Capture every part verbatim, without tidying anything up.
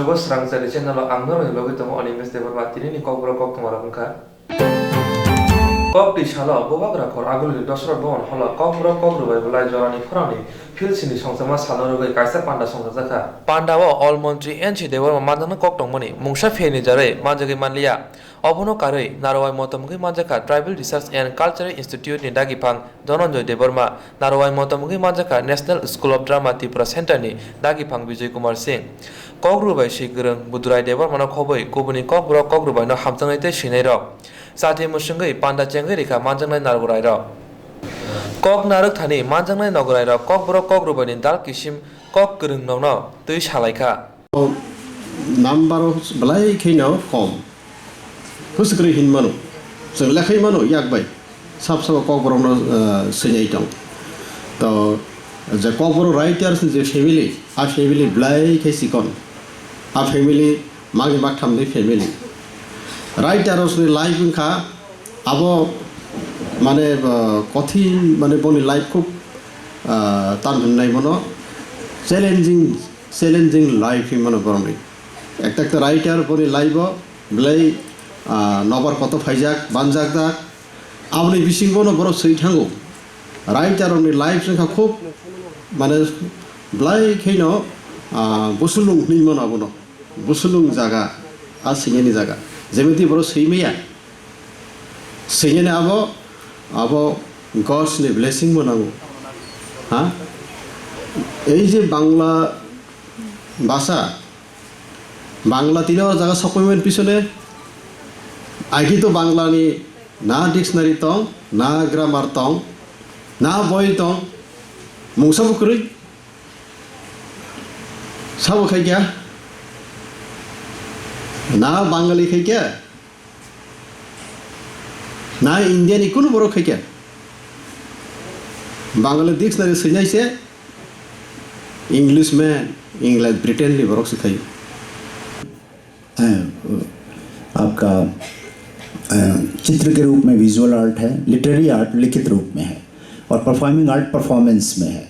Bo swrang chari channel o ang norokni logi tongo Animesh Debbarma, tini ni kokborok koktwma rok wngkha. Kok twi salo Bubagra khor Agulini Dosrot Bhawan holo kokborok kokrwbai bwlai jorani khorangni philsini songchakma salno rwgwi kaisa panda songchajakha. Panda o Ol Montri N C Debbarma manjaknai kok tongmani mungsa phiyani jarwi manjagwi manliya. Obono karwi narwai motom wngwi manjakha Tribal Research and Cultural Institute ni dagiphang Dhananjay Debbarma, narwai motom wngwi manjakha National School of Drama Tripura Center ni dagiphang Bijoy Kumar Singh. Kok rwbai swi kwrwng Budurai Debbarmano khobwi kubuni kokborok kokrwbaino hamjaknai tei swinairok. Chati mwswngwi panda chengwi rikha manjaknai narwrairok. Kok narwk thani manjaknai nogwrairok kokborok kokrwbaini dal kisim kok kwrwngnokno twi salaikha. Number belai kheno kom. Hwswkrwi hinmano. Chwng lekhai mano yak bai. Sab sabo kokborokno, ah, swinai tong. To, je kokborok writers ni je family, a family belai khe chikon. A family magi maktham ni family. Writers ni life wngkha abo mane, ah, kothin mane boni life khub, ah, tan hwnwi naimano challenging challenging life hinmano borokni. Ekta ekta writer boni life o belai, ah, nobar kotor phaijak, banjakjak. Aboni bisingo no borok swi thango. Writer rokni life wngkha khub, mane, belai kheno, ah, busulung hinmano abono. Busulung jaga, a singeni jaga. Jemiti borok swi maya. Singeni abo, abo God's ni blessing bo nango. Ha? Ei je Bangla bhasha, Bangla tini o jaga sokphaimani pisone, agi to Bangla ni na dictionary tong, na grammar tong, na boi tong, mungsa bo kwrwi, sabo khai kya? Na Bangali khai kya? Na India ni kunu borok khai kya? Bangali dictionary swijnai se Englishman, England, Britain ni borok se khai. अ, आपका, अ, चित्र के रूप में visual art है, literary art लिखित रूप में है और परफॉर्मिंग आर्ट परफॉर्मेंस में है।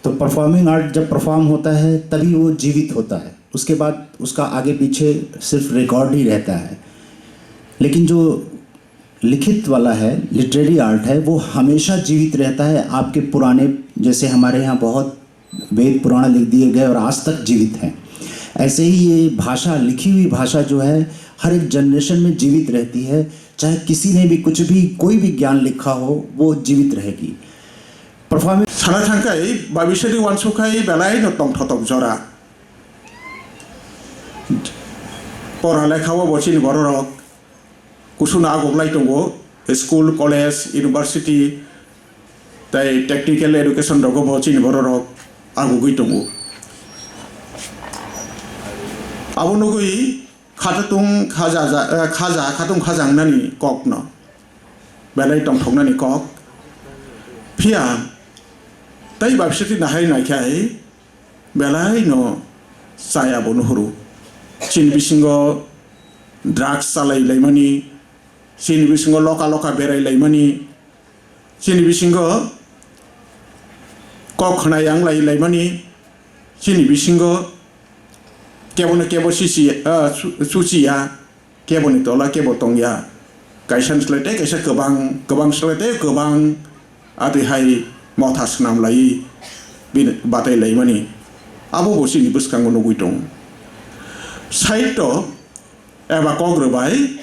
तो परफॉर्मिंग आर्ट जब परफॉर्म होता है, तभी वो जीवित होता है। उसके बाद उसका आगे पीछे सिर्फ रिकॉर्ड ही रहता है। लेकिन जो लिखित वाला है, लिटरेरी आर्ट है, वो हमेशा जीवित रहता है। आपके पुराने, जैसे हमारे यहाँ बहुत वेद पुराण लिख दिए गए और आज तक जीवित हैं, ऐसे ही ये भाषा, लिखी हुई भाषा जो है, हर एक जनरेशन में जीवित रहती है। चाहे किसी ने भी कुछ भी, कोई भी ज्ञान लिखा हो, वो जीवित रहेगी। Performance. Sana thangkhai, babisadi wansukkhai, belai no tongthotok jora. Pora lekha o bo chini bororok kusuno agoglai tongo, school, college, university, tei technical education rogo bo chini bororok agogwi tongo. Abo nugwi khatung khaja, eh, khaja, khatung khaja wngnani kokno belai tongthoknani kok. Phiya tei babisadi nahai naikhe belai no chaya bo nuhuru. Chini bisingo drugs chalai laimani, chini bisingo loka loka berai laimani, chini bisingo kok khna yang lai laimani, chini bisingo kebo no kebo sisi, ah, su-, suchiya. Keboni tola kebo tongya. Kaisa ni slai tei kaisa kwbang, kwbang slai tei kwbang, atwi hai motha swnam lai bini batai laimani. Abo bo chini bwskango nugwi tongo. Sahityo eba kok rwbai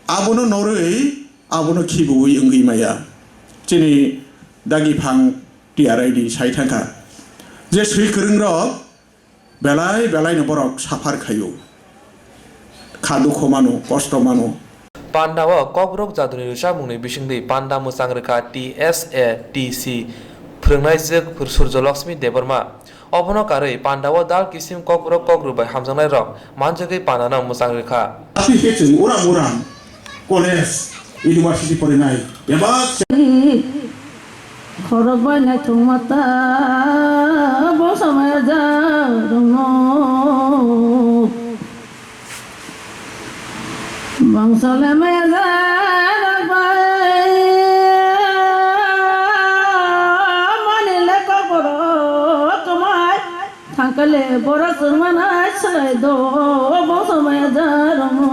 abono norwi abono khibiui wngwi maya. Chini dagi phang T R I ni sai thangkha. Je swi kwrwng rok Belai belai no borok suffer khaio. Kha dukho mano, kosto mano. Panda o Kokborok jaduni rwchapmungni bisingtwi panda mwchang rwkha T S A T C phwrwngnaijwk Surjo Laxmi Debbarma. Obono karwi panda o dal kisim Kokborok kokrwbai hamjaknai rok manjagwi panda no mwchang rwkha. Aswk khe chwng uram uram college, university porinai bebak. Khorok bai naithok mata bongsa maya ja rwngno. Bongsa le maya ja rwk bai mani le kokborok kwmai thangkha le. Bora chwngmanai swlai do, bongso maya jaromo.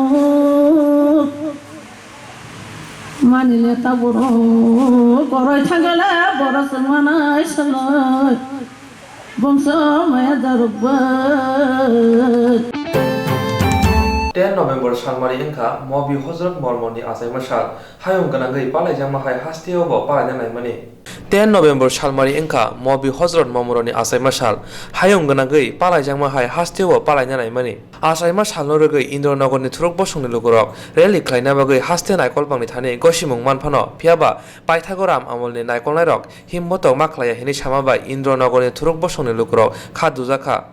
Manile ta boro, korai thangale bora chwngmanai swlai. Bongso maya jarok bai. Ten November salmari wngkha Mobi Hozrot Mormoni achaima sal, hayung gwnangwi palaijakma hai hasteo bo palaina naimani. Ten November salmari wngkha Mobi Hozrot Momoroni achaima sal, hayung gwnangwi palaijakma hai hasteo bo palaina naimani. Achaima salno rwgwi Indronogorni thuruk bosongni lukurok rally khlaina bagwi haste naikolbangni thani gosimung manphano, phiyaba paithago Ram Amolni naikolnairok himbotok ma khlaiya hinwi sama bai Indronogorni thuruk bosongni lukurok kha dujakha.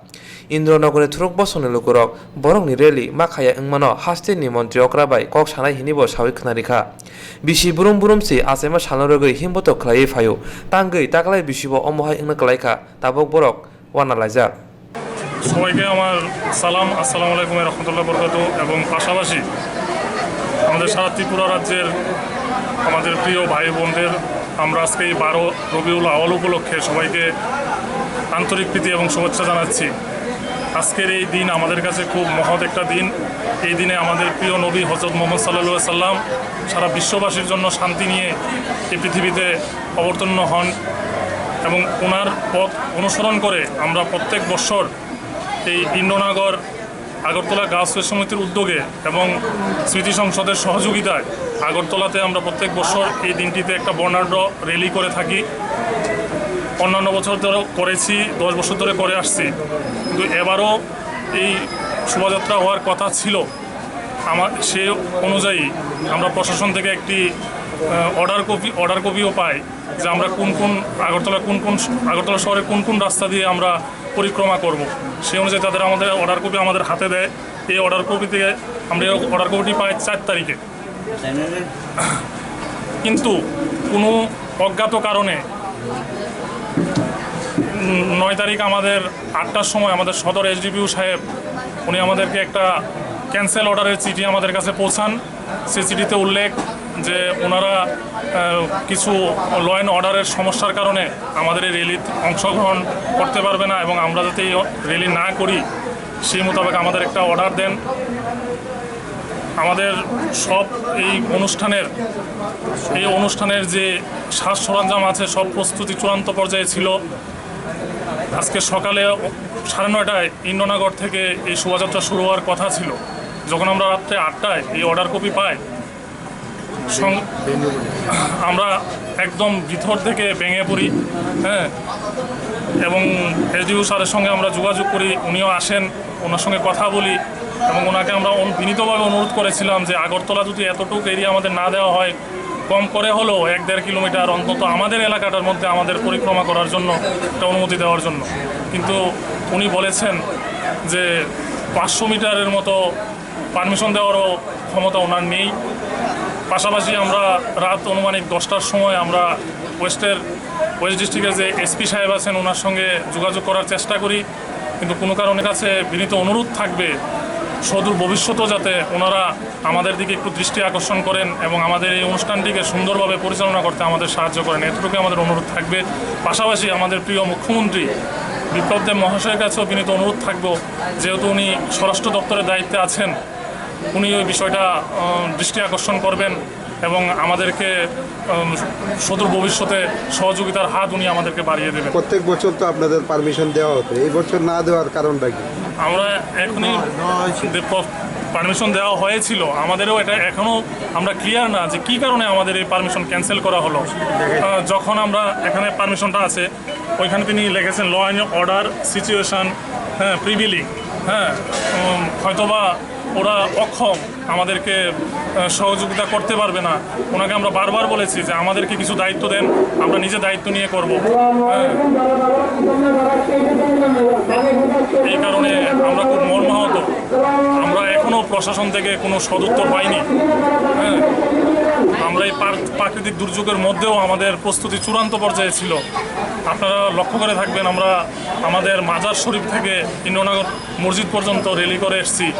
Indronogorni thuruk bosongni lukurok borokni rally ma khaiya wngmano hasteni montri okra bai kok sanai hinwi bo sawi khwnarikha. Bisi brum brum si achaima salno rwgwi himbotok khlaiwi phaio. Tangwi taklai bisibo omo hai wngna kwlaikha, tabuk borok uanalaijak. সবাইকে আমার সালাম, আসসালামু আলাইকুম রহমতুল্লাহ বরকাত। এবং পাশাপাশি আমাদের সারা ত্রিপুরা রাজ্যের আমাদের প্রিয় ভাই বোনদের আমরা আজকে এই বারো রবিউল আওয়াল উপলক্ষে সবাইকে আন্তরিক প্রীতি এবং শুভেচ্ছা জানাচ্ছি। আজকের এই দিন আমাদের কাছে খুব মহৎ একটা দিন। এই দিনে আমাদের প্রিয় নবী হজরত মোহাম্মদ সাল্লাল্লাহু আলাইহি সাল্লাম সারা বিশ্ববাসীর জন্য শান্তি নিয়ে এই পৃথিবীতে অবতীর্ণ হন এবং ওনার পথ অনুসরণ করে আমরা প্রত্যেক বছর এই ইন্দ্রনগর আগরতলা গার্লস ফেস্ট সমিতির উদ্যোগে এবং স্মৃতি সংসদের সহযোগিতায় আগরতলাতে আমরা প্রত্যেক বছর এই দিনটিতে একটা বর্ণাঢ্য র‍্যালি করে থাকি। অন্যান্য বছর ধরে করেছি, দশ বছর ধরে করে আসছি, কিন্তু এবারও এই শোভাযাত্রা হওয়ার কথা ছিল। আমার সে অনুযায়ী আমরা প্রশাসন থেকে একটি, আহ, অর্ডার কপি, অর্ডার কপিও পাই যে আমরা কোন কোন আগরতলা, কোন কোন স-, আগরতলা শহরে কোন কোন রাস্তা দিয়ে আমরা পরিক্রমা করব। সেই অনুযায়ী তাদের আমাদের অর্ডার কপি আমাদের হাতে দেয়। এই অর্ডার কপি থেকে আমরা এই অর্ডার কপিটি পাই চার তারিখে। কিন্তু কোনো অজ্ঞাত কারণে, উম, নয় তারিখ আমাদের আটটার সময় আমাদের সদর এসডিপিও সাহেব, উনি আমাদেরকে একটা ক্যান্সেল অর্ডারের চিঠি আমাদের কাছে পৌঁছান। সেই চিঠিতে উল্লেখ যে ওনারা, আহ, কিছু ল অ্যান্ড অর্ডারের সমস্যার কারণে আমাদের এই র‍্যালিতে অংশগ্রহণ করতে পারবে না এবং আমরা যাতে এই র‍্যালি না করি, সেই মোতাবেক আমাদের একটা অর্ডার দেন। আমাদের সব এই অনুষ্ঠানের, এই অনুষ্ঠানের যে সাজ সরঞ্জাম আছে, সব প্রস্তুতি চূড়ান্ত পর্যায়ে ছিল। আজকে সকালে সাড়ে নয়টায় ইন্দ্রনগর থেকে এই শোভাযাত্রা শুরু হওয়ার কথা ছিল। যখন আমরা রাত্রে আটটায় এই অর্ডার কপি পাই, সং-, আমরা একদম ভিতর থেকে ভেঙে পড়ি, হ্যাঁ, এবং এসডিপিও স্যারের সঙ্গে আমরা যোগাযোগ করি, উনিও আসেন, ওনার সঙ্গে কথা বলি এবং ওনাকে আমরা অনু-, বিনীতভাবে অনুরোধ করেছিলাম যে আগরতলা যদি এতটুকু এরিয়া আমাদের না দেওয়া হয়, কম করে হলেও এক দেড় কিলোমিটার অন্তত আমাদের এলাকাটার মধ্যে আমাদের পরিক্রমা করার জন্য একটা অনুমতি দেওয়ার জন্য। কিন্তু উনি বলেছেন যে পাঁচশো মিটারের মতো পারমিশন দেওয়ারও ক্ষমতা ওনার নেই। পাশাপাশি আমরা রাত আনুমানিক দশটার সময় আমরা ওয়েস্টের, ওয়েস্ট ডিস্ট্রিক্টের যে এসপি সাহেব আছেন, ওনার সঙ্গে যোগাযোগ করার চেষ্টা করি, কিন্তু কোনো কারণে কাছে বিনীত অনুরোধ থাকবে, সদূর ভবিষ্যতেও যাতে ওনারা আমাদের দিকে একটু দৃষ্টি আকর্ষণ করেন এবং আমাদের এই অনুষ্ঠানটিকে সুন্দরভাবে পরিচালনা করতে আমাদের সাহায্য করেন, এতটুকু আমাদের অনুরোধ থাকবে। পাশাপাশি আমাদের প্রিয় মুখ্যমন্ত্রী বিপ্লব দেব মহাশয়ের কাছেও বিনীত অনুরোধ থাকবো, যেহেতু উনি স্বরাষ্ট্র দপ্তরের দায়িত্বে আছেন, উনি ওই বিষয়টা, আহ, দৃষ্টি আকর্ষণ করবেন এবং আমাদেরকে, উম, সদূর ভবিষ্যতে সহযোগিতার হাত উনি আমাদেরকে বাড়িয়ে দেবেন। প্রত্যেক বছর তো আপনাদের পারমিশন দেওয়া হতো, এই বছর না দেওয়ার কারণটা কি? আমরা এখনই পারমিশন দেওয়া হয়েছিল, আমাদেরও এটা এখনও আমরা ক্লিয়ার না যে কী কারণে আমাদের এই পারমিশন ক্যান্সেল করা হলো। আহ, যখন আমরা এখানে পারমিশনটা আছে, ওইখানে তিনি লিখেছেন ল অ্যান্ড অর্ডার সিচুয়েশন, হ্যাঁ, প্রিভেইলিং, হ্যাঁ, উম, হয়তোবা ওরা অক্ষম আমাদেরকে, আহ, সহযোগিতা করতে পারবে না। ওনাকে আমরা বারবার বলেছি যে আমাদেরকে কিছু দায়িত্ব দেন, আমরা নিজে দায়িত্ব নিয়ে করব। হ্যাঁ। এই কারণে আমরা খুব মর্মাহত। আমরা এখনও প্রশাসন থেকে কোনো সদুত্তর পাইনি। হ্যাঁ। আমরা এই পার-, প্রাকৃতিক দুর্যোগের মধ্যেও আমাদের প্রস্তুতি চূড়ান্ত পর্যায়ে ছিল। আপনারা লক্ষ্য করে থাকবেন, আমরা আমাদের মাজার শরীফ থেকে ইন্দ্রনগর মসজিদ পর্যন্ত র‍্যালি করে এসেছি।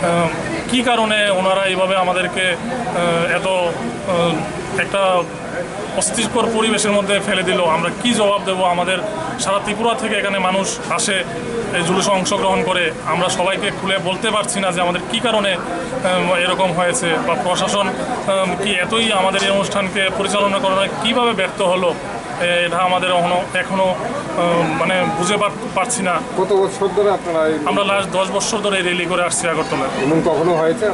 আহ, কী কারণে ওনারা এইভাবে আমাদেরকে, আহ, এত, আহ, একটা অস্বস্তিকর পরিবেশের মধ্যে ফেলে দিল। আমরা কি জবাব দেব? আমাদের সারা ত্রিপুরা থেকে এখানে মানুষ আসে এই জুলুসে অংশগ্রহণ করে। আমরা সবাইকে খুলে বলতে পারছি না যে আমাদের কি কারণে, উম, এরকম হয়েছে বা প্রশাসন, উম, কি এতই আমাদের এই অনুষ্ঠানকে পরিচালনা করার কিভাবে ব্যর্থ হলো, এ-, এটা আমাদের এখনো, এখনো, উম, মানে বুঝে পার-, পারছি না। কত বছর ধরে আপনারা এই আমরা লাস্ট দশ বছর ধরে র্যালি করে আসছি আগরতলায়। এমন কখনো হয়েছে?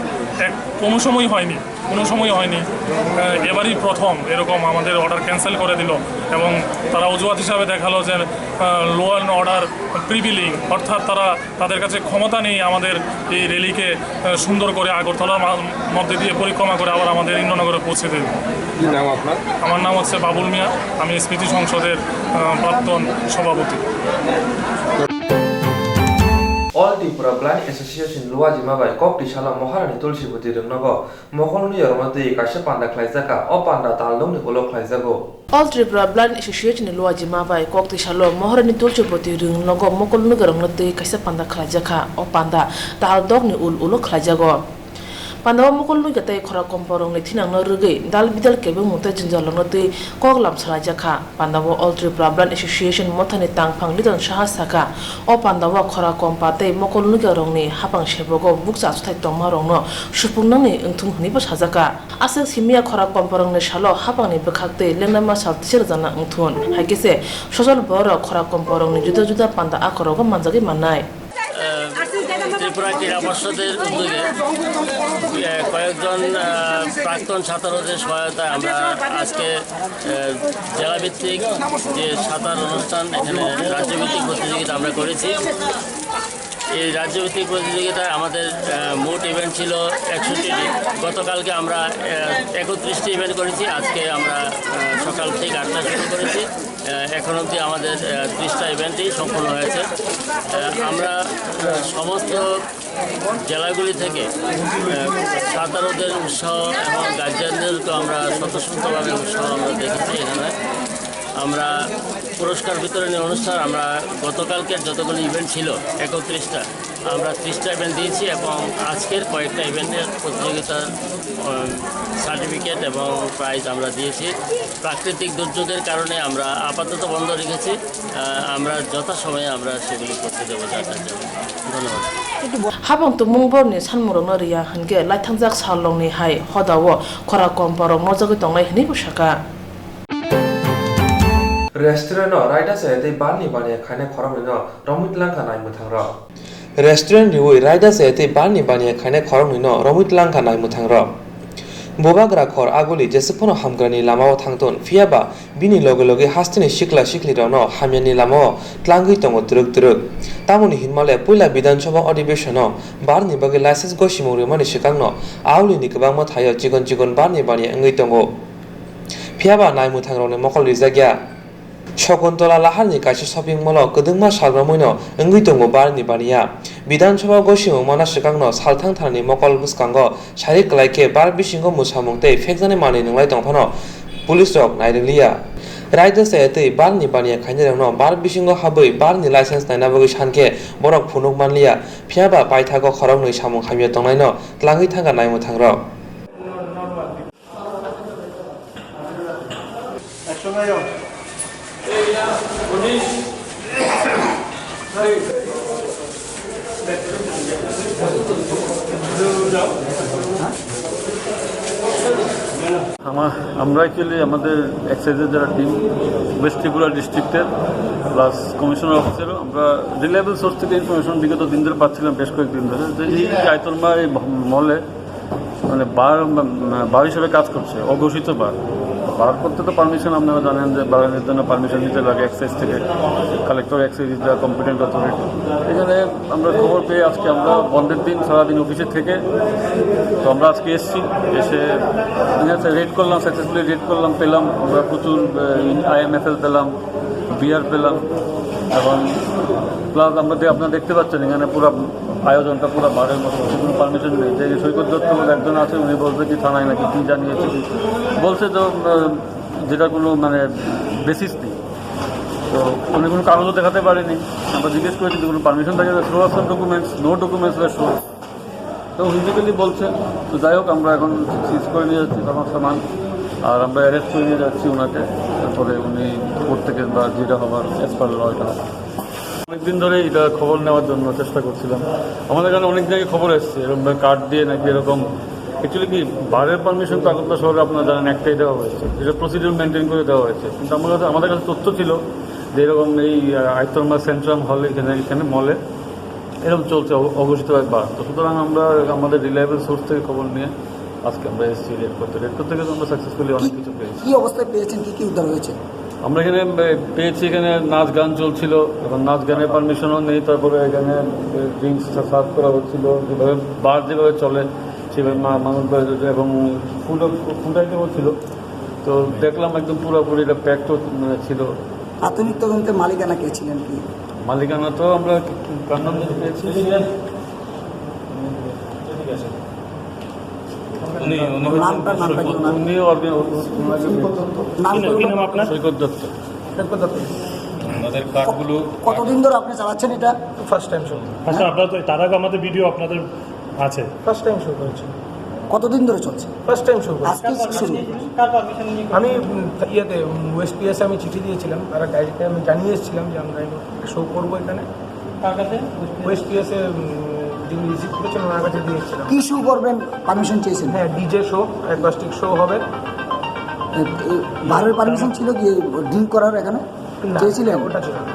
এক, কোনো সময়ই হয়নি, কোনো সময়ই হয়নি। আহ, এবারই প্রথম এরকম আমাদের অর্ডার ক্যান্সেল করে দিল এবং তারা অজুহাত হিসাবে দেখালো যে, আহ, ল অ্যান্ড অর্ডার প্রিভেইলিং, অর্থাৎ তারা, তাদের কাছে ক্ষমতা নেই আমাদের এই র্যালিকে, আহ, সুন্দর করে আগরতলার মা-, মধ্যে দিয়ে পরিক্রমা করে আবার আমাদের ইন্দ্রনগরে পৌঁছে দেবে। কি নাম আপনার? আমার নাম হচ্ছে বাবুল মিয়া, আমি স্মৃতি সংসদের, আহ, প্রাক্তন সভাপতি। All Tripura Blind Association Luajima bai kok tisalo Maharani Tulsiboti rwngnogo mokol nwi yorokno twi kaisa panda khlaijakha. O panda taldokni ulo khlaijago. All Tripura Blind Association ni Luajima bai kok tisalo Maharani Tulsiboti rwngnogo mokol nwi yorokno twi kaisa panda khlaijakha. O panda taldokni ul ulo khlaijago. Pandao mokol nugya tei khora komporokni thinangno rwgwi dal bidal kebengmung tei jwnjalrokno twi kok lam salaijakha. Pandao All Tripura Blind Association mothani tangphang Liton Saha sakha, o pandao khora kompa tei mokol nugyarokni hapang sebogo bukcha achukthai tongmarokno supungnani wngthung hwnwibo sajakha. Aswk simiya khora komporokni salo hapangni bwkhak tei lengnaima sal tisa rwjakna wngthun. Hai khe se sojol bororok khora komporokni juda juda panda akhorogo manjagwi mannai. আহ, ত্রিপুরা ক্রীড়া পর্ষদের উদ্যোগে, আহ, কয়েকজন, আহ, প্রাক্তন সাঁতারুদের সহায়তায় আমরা আজকে, আহ, জেলাভিত্তিক যে সাঁতার অনুষ্ঠান, এখানে রাজ্যভিত্তিক প্রতিযোগিতা আমরা করেছি। এই রাজ্যভিত্তিক প্রতিযোগিতায় আমাদের, আহ, মোট ইভেন্ট ছিল একষট্টিটি। গতকালকে আমরা, আহ, একত্রিশটি ইভেন্ট করেছি। আজকে আমরা, আহ, সকাল ঠিক আটটা শুরু করেছি। আহ, এখন অবধি আমাদের, আহ, ত্রিশটা ইভেন্টই সম্পন্ন হয়েছে। আহ, আমরা, আহ, সমস্ত জেলাগুলি থেকে, আহ, সাঁতারুদের উৎসাহ এবং গার্জিয়ানদেরকে আমরা স্বতঃস্ফূর্তভাবে উৎসাহ আমরা দেখেছি এখানে। আমরা পুরস্কার বিতরণী অনুষ্ঠান, আমরা গতকালকের যতগুলো ইভেন্ট ছিল, একত্রিশটা, আমরা ত্রিশটা ইভেন্ট দিয়েছি এবং আজকের কয়েকটা ইভেন্টের প্রতিযোগিতার, উম, সার্টিফিকেট এবং প্রাইজ আমরা দিয়েছি। প্রাকৃতিক দুর্যোগের কারণে আমরা আপাতত বন্ধ রেখেছি। আহ, আমরা যথাসময়ে আমরা সেগুলি করতে দেবো, যা যা যা। ধন্যবাদ। Habang tumung borni sanmungrokno riya hwnkhe laithangjak salrokni hai hodao khora komporok nojagwi tongnai hwnwi bwsakha. Restaurant-o raida chaya tei barni baniya khainai khoroknwino romwi tlangkha naimwthangrok. Restaurant riwi raida chaya tei barni baniya khainai khoroknwino romwi tlangkha naimwthangrok. Bubagra khor aguli jeswk phano hamkrani lamao thangthun, phiya ba bini loge loge hasteni sikla siklirokno hamyani lamao tlangwi tongo twrwk twrwk. Tamoni hinmale puila Bidhan Sabha Adhibeshon-o barni bagwi license gosimung rwmani swkangno aulini kwbangma thaio chikon chikon barni baniya wngwi tongo. Phiya ba naimwthangrokni mokol rijak ya. Shakuntala Laharni kaisa shopping mall-o kwdwngma sal romwino wngwi tongo barni baniya. Bidhan Sabha gosimung mana swkangno salthang thanani mokol bwskango sari kwlai khe bar bisingo mwsamung tei phekjani manwi nwnglai tong phano police rok nairwkliya. Raida chaya tei barni baniya khainairokno bar bisingo habwi barni license naina bagwi san khe borok phunuk manliya, phiya ba paithago khoroknwi samung hamya tongnaino tlangwi thangkha naimwthangrok. আমার, আমরা অ্যাকচুয়ালি আমাদের এক্সাইজের যারা team, West Tripura ডিস্ট্রিক্টের plus commissioner অফিসেরও আমরা reliable source থেকে ইনফরমেশন বিগত দিন ধরে পাচ্ছিলাম, বেশ কয়েকদিন ধরে, যে এই আয়তনমা এই মলে মানে বার, বার হিসেবে কাজ করছে, অঘোষিত বার। বার করতে তো পারমিশন, আপনারা জানেন যে বারের জন্য পারমিশন নিতে লাগে এক্সাইজ থেকে, collector excise is the competent authority. এখানে আমরা খবর পেয়ে আজকে আমরা বন্ধের দিন সারাদিন অফিসে থেকে, তো আমরা আজকে এসছি, এসে ঠিক আছে, রেড করলাম, সাকসেসফুলি রেড করলাম, পেলাম আমরা প্রচুর আইএমএফএল পেলাম, বিয়ার পেলাম, এবং প্লাস আমরা দে-, আপনারা দেখতে পাচ্ছেন এখানে পুরো আয়োজনটা পুরো বারের মতো, কোনো পারমিশন নেই। যে সৈকত দত্ত বলে একজন আছে, উনি বলছে কি থানায় নাকি কি জানিয়েছে কি, বলছে তো, আহ, যেটা কোনো মানে বেসিস নেই। তো উনি কোনো কাগজও দেখাতে পারেনি। আমরা জিজ্ঞেস করেছি যে কোনো পারমিশন থাকে, show us documents, no documents show. তো ফিজিক্যালি বলছে। তো যাই হোক, আমরা এখন সিজ করে নিয়ে যাচ্ছি আমার সামান। আর আমরা অ্যারেস্ট করে নিয়ে যাচ্ছি ওনাকে। তারপরে উনি কোর্ট থেকে বা যেটা হবার অ্যাজ পার ল এটা হবে। অনেকদিন ধরে এটা খবর নেওয়ার জন্য চেষ্টা করছিলাম। আমাদের কাছে অনেক জায়গায় খবর এসছে এরকম কার্ড দিয়ে নাকি এরকম। অ্যাকচুয়ালি কি, বারের পারমিশন তো আগরতলা শহরে আপনারা জানেন একটাই দেওয়া হয়েছে, যেটা প্রসিডিউর মেনটেন করে দেওয়া হয়েছে। কিন্তু আমার কাছে, আমাদের কাছে তথ্য ছিল যে এরকম এই, আহ, আয়তনমা সেন্ট্রাম হলে এখানে, এখানে মলে এরকম চলছে অঘোষিতভাবে বার। তো সুতরাং আমরা আমাদের রিলায়েবল সোর্স থেকে খবর নিয়ে আজকে আমরা এসেছি রেড করতে। রেড করতে গিয়ে আমরা সাকসেসফুলি অনেক কিছু পেয়েছি। কি অবস্থায় পেয়েছেন, কি কি উদ্ধার হয়েছে? আমরা এখানে, এ, পেয়েছি, এখানে নাচ গান চলছিল এবং নাচ গানের পারমিশনও নেই। তারপরে এখানে, এ, ড্রিঙ্কস সার্ভ করা হচ্ছিল, যেভাবে বার যেভাবে চলে সেভাবে মা-, মানুষ বার-, এবং ফুড, ফুড আইটেমও ছিল। তো দেখলাম একদম পুরোপুরি এটা প্যাকড, মানে, ছিল। প্রাথমিক তদন্তে মালিকানা কে ছিলেন কি? মালিকানা তো আমরা কি, কি, কার নাম পেয়েছি? উনি, উনি হচ্ছেন নামটা, নামটা কি ওনার? উনি অর্গা-, ওনাকে নাম কি নাম, কি নাম আপনার? সৈকত দত্ত। সৈকত দত্ত। ওনাদের কার্ডগুলো কতদিন ধরে আপনি চালাচ্ছেন এটা? ফার্স্ট টাইম শুরু। আচ্ছা, আপনারা তো তার আগে আমাদের ভিডিও আপনাদের আছে। ফার্স্ট টাইম শুরু করেছি। কতদিন ধরে চলছে? ফার্স্ট টাইম শুরু করেছি। আজকে শুরু? আমি, উম, ইয়েতে, উম, ওয়েস্ট পিএসএ আমি চিঠি দিয়েছিলাম, তারা ডায়েরিতে আমি জানিয়ে এসেছিলাম যে আমরা এগুলো শো করবো এখানে। কার কাছে? ওয়েস্ট পিএসএ, উম, যিনি রিসিভ করেছেন ওনার কাছে দিয়ে এসেছিলাম। কি শো করবেন? পারমিশন চেয়েছেন? হ্যাঁ, ডিজে শো, অ্যাকোস্টিক শো হবে। এ, এ, বারের পারমিশন ছিল কি ড্রিঙ্ক করার এখানে? না, চেয়েছিলেন? ওটা ছিল না।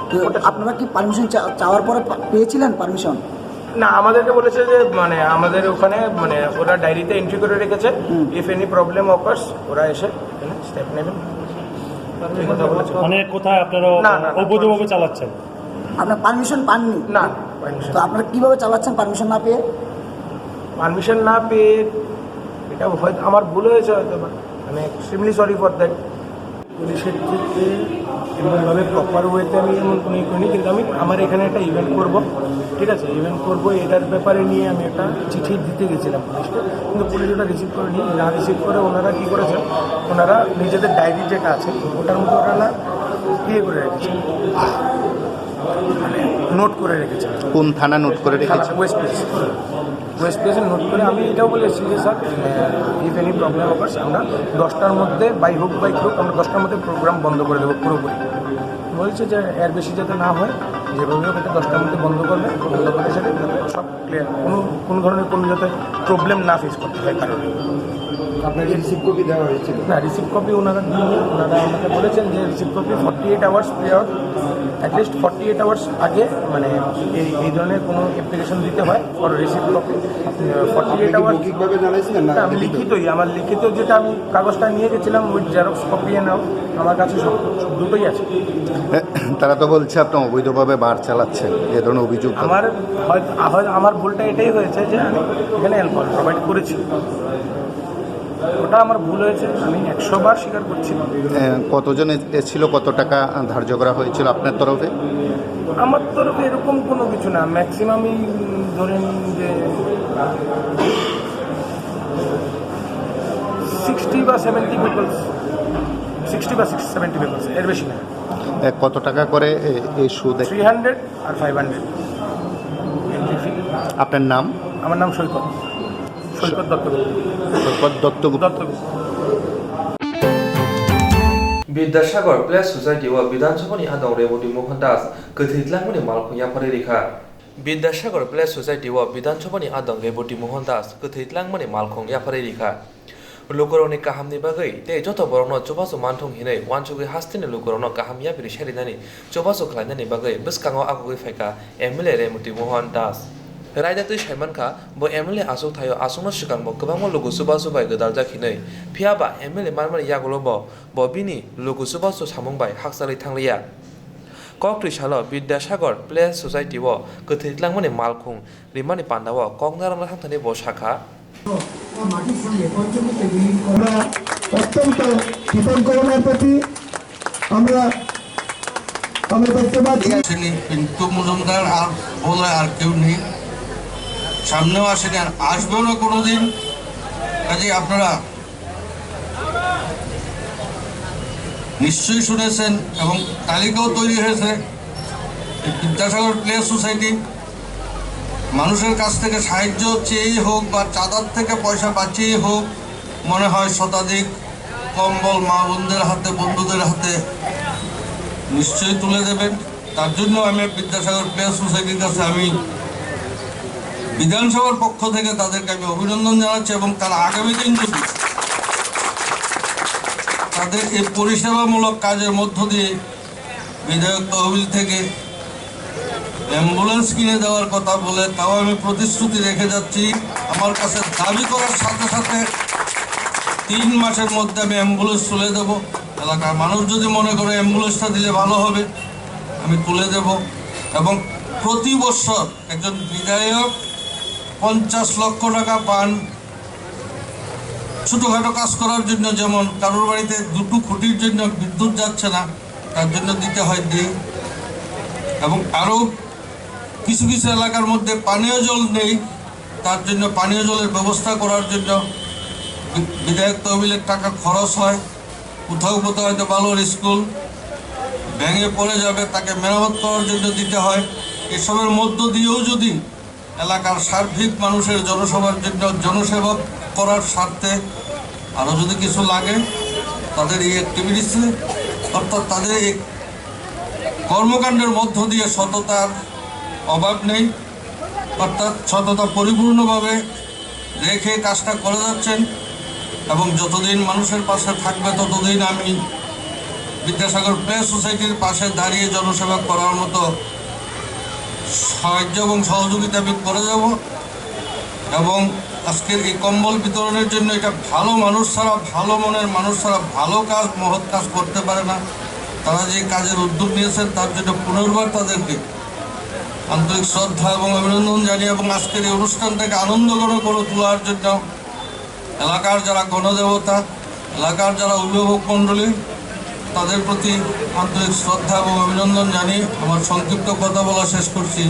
তো ওটা ছিল না। আপনারা কি পারমিশন চা-, চাওয়ার পরে পা-, পেয়েছিলেন পারমিশন? না, আমাদেরকে বলেছে যে, মানে, আমাদের ওখানে, মানে, ওরা ডায়েরিতে এন্ট্রি করে রেখেছে, হুম। If any problem occurs, ওরা এসে এখানে স্টেপ নেবেন। এই কথা বলেছে। মানে, কোথায় আপনারা না, না, না, অবৈধভাবে পারমিশন চালাচ্ছেন? আপনার পারমিশন পাননি? না, পারমিশন। তো আপনারা কিভাবে চালাচ্ছেন পারমিশন না পেয়ে? পারমিশন না পেয়ে, এটা হয়তো আমার ভুল হয়েছে হয়তো বা। আমি এক্সট্রিমলি সরি ফর দ্যাট। পুলিশের থেকে এমনভাবে প্রপার ওয়েতে আমি এমন কোনো ইয়ে করিনি, কিন্তু আমি আমার এখানে একটা ইভেন্ট করব, ঠিক আছে? ইভেন্ট করব, এটার ব্যাপারে নিয়ে আমি একটা চিঠি দিতে গেছিলাম পুলিশকে, কিন্তু পুলিশ ওটা রিসিভ করেনি। না রিসিভ করে ওনারা কী করেছেন, ওনারা নিজেদের ডায়েরি যেটা আছে ওটার মধ্যে ওনারা ইয়ে করে রেখেছেন, মানে নোট করে রেখেছেন। কোন থানা নোট করে রেখেছে? থানা ওয়েস্ট পিএস। ওয়েস্ট পিএসএ নোট করে আমি এটাও বলেছি যে, "sir, if any problem occurs, আমরা দশটার মধ্যে, বাই হুক বাই ক্রুক, আমরা দশটার মধ্যে প্রোগ্রাম বন্ধ করে দেবো পুরোপুরি।" বলছে যে এর বেশি যাতে না হয়, যেভাবে হোক এটা দশটার মধ্যে বন্ধ করবে, বন্ধ করে সেটা সব ক্লিয়ার, কোনো, কোনো ধরনের কোনো যাতে প্রবলেম না ফেস করতে হয় কারণে। আপনাকে রিসিভ কপি দেওয়া হয়েছিল? না, রিসিভ কপি ওনারা দিননি। ওনারা আমাকে বলেছেন যে receive copy forty eight hours prior, at least forty eight hours আগে, মানে, এই, এই ধরনের কোনো অ্যাপ্লিকেশন দিতে হয় for receive copy. Forty eight hours. মৌখিকভাবে জানাইছিলেন না? না, আমি লিখিত? লিখিতই, আমার লিখিত যেটা আমি কাগজটা নিয়ে গেছিলাম, with xerox copy and all, আমার কাছে সব, সব দুটোই আছে। তারা তো বলছে আপনি অবৈধভাবে বার চালাচ্ছেন, এ ধরনের অভিযোগ। আমার হয়তো, হয়, আমার ভুলটা এটাই হয়েছে যে আমি এখানে অ্যালকোহল প্রোভাইড করেছি, ওটা আমার ভুল হয়েছে, আমি একশো বার স্বীকার করছি। এ, কতজন এ-, এসেছিল, কত টাকা ধার্য করা হয়েছিল আপনার তরফে? আমার তরফে এরকম কোনো কিছু না, ম্যাক্সিমামই, উম, ধরেন যে সিক্সটি বা সেভেন্টি পিপলস, সিক্সটি বা সিক্সটি সেভেন্টি পিপলস, এর বেশি না। এ, কত টাকা করে এ-, এই সুদে? থ্রি হান্ড্রেড আর ফাইভ হান্ড্রেড। আপনার নাম? আমার নাম সৈকত, সৈকত দত্তগুপ্ত। সৈকত দত্তগুপ্ত। Duttagupta. Bidyasagar Place Society o Bidhan Sabha ni adong Reboti Mohan Das kwthwi tlangmani malkhung yapharwi rikha. Bidyasagar Place Society o Bidhan Sabha ni adong Reboti Mohan Das kwthwi tlangmani malkhung yapharwi rikha. Lukurokni kahamni bagwi tei joto borokno chubachu manthung hinwi uansugwi hasteni lukurokno kaham yapri sarinani chubachu khlainani bagwi bwskango akhogwi phaikha M L A Reboti Mohan Das. Raida twi saimankha, bo M L A achuk thaio, achukno swkangbo kwbangma luku chubachu bai gwdaljak hinwi, phiyaba M L A manmani yagulo bo, bo bini luku chubachu samung bai hakchalwi thangliya. Koktwi salo Bidyasagar Place Society o kwthwi tlangmani malkhung rimani pandao kok narwkna thangthani bo sakha. আমরা অত্যন্ত কৃতজ্ঞ ওনার প্রতি। আমরা, আমরা দেখতে পাচ্ছি। আসেনি, পিন্টু মজুমদার আর বোধহয় আর কেউ নেই, সামনেও আসেনি, আর আসবেও না কোনোদিন। কাজেই আপনারা নিশ্চয়ই শুনেছেন এবং তালিকাও তৈরি হয়েছে। এই বিদ্যাসাগর প্লে সোসাইটি মানুষের কাছ থেকে সাহায্য চেয়েই হোক বা চাঁদার থেকে পয়সা বাঁচিয়েই হোক, মনে হয় শতাধিক কম্বল মা বোনদের হাতে, বন্ধুদের হাতে নিশ্চয়ই তুলে দেবেন। তার জন্য আমি বিদ্যাসাগর প্লেয়ার সোসাইটির কাছে আমি বিধানসভার পক্ষ থেকে তাদেরকে আমি অভিনন্দন জানাচ্ছি এবং তারা আগামী দিন যদি তাদের এই পরিষেবামূলক কাজের মধ্য দিয়ে বিধায়ক তহবিল থেকে অ্যাম্বুলেন্স কিনে দেওয়ার কথা বলে, তাও আমি প্রতিশ্রুতি রেখে যাচ্ছি। আমার কাছে দাবি করার সাথে সাথে তিন মাসের মধ্যে আমি অ্যাম্বুলেন্স তুলে দেব। এলাকার মানুষ যদি মনে করে অ্যাম্বুলেন্সটা দিলে ভালো হবে, আমি তুলে দেব। এবং প্রতি বছর একজন বিধায়ক পঞ্চাশ লক্ষ টাকা পান ছোটখাটো কাজ করার জন্য, যেমন কারোর বাড়িতে দুটো খুঁটির জন্য বিদ্যুৎ যাচ্ছে না, তার জন্য দিতে হয় দিই। এবং আরও কিছু কিছু এলাকার মধ্যে পানীয় জল নেই, তার জন্য পানীয় জলের ব্যবস্থা করার জন্য বি-, বিধায়ক তহবিলের টাকা খরচ হয়। কোথাও কোথাও হয়তো বালুর স্কুল ভেঙে পড়ে যাবে, তাকে মেরামত করার জন্য দিতে হয়। এসবের মধ্য দিয়েও যদি এলাকার সার্বিক মানুষের জনসভার জন্য, জনসেবা করার স্বার্থে আরও যদি কিছু লাগে, তাদের এই অ্যাক্টিভিটিসে, অর্থাৎ তাদের এই কর্মকাণ্ডের মধ্য দিয়ে সততার অভাব নেই, অর্থাৎ সততা পরিপূর্ণভাবে রেখে কাজটা করে যাচ্ছেন। এবং যতদিন মানুষের পাশে থাকবে, ততদিন আমি বিদ্যাসাগর প্লেয়ার সোসাইটির পাশে দাঁড়িয়ে জনসেবা করার মতো সাহায্য এবং সহযোগিতা আমি করে যাব। এবং আজকের এই কম্বল বিতরণের জন্য, এটা ভালো মানুষ ছাড়া, ভালো মনের মানুষ ছাড়া ভালো কাজ, মহৎ কাজ করতে পারে না। তারা যে কাজের উদ্যোগ নিয়েছেন, তার জন্য পুনর্বার তাদেরকে আন্তরিক শ্রদ্ধা এবং অভিনন্দন জানিয়ে এবং আজকের এই অনুষ্ঠানটাকে আনন্দঘন করে তোলার জন্য এলাকার যারা গণদেবতা, এলাকার যারা অভিভাবক মণ্ডলী, তাদের প্রতি আন্তরিক শ্রদ্ধা এবং অভিনন্দন জানিয়ে আমার সংক্ষিপ্ত কথা বলা শেষ করছি।